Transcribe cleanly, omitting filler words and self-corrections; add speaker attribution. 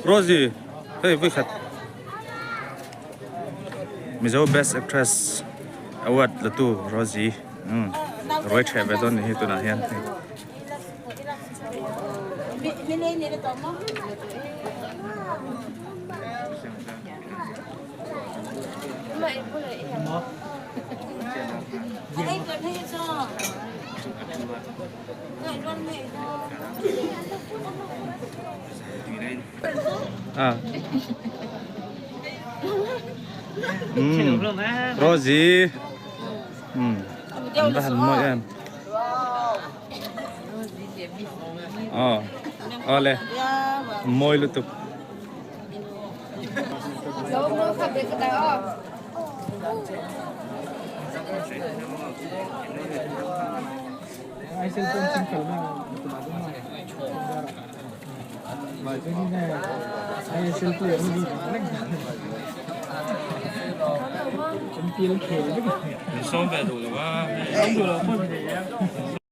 Speaker 1: Rosie hei vawikhat Mizo best actress award la tu Rosie umm ruai ṭheh ve dawn a nih hi tunah hian hei. À. Ừ. Rosie. Ừ. An va han mawi em. Aw. Awle. Mawi lutuk.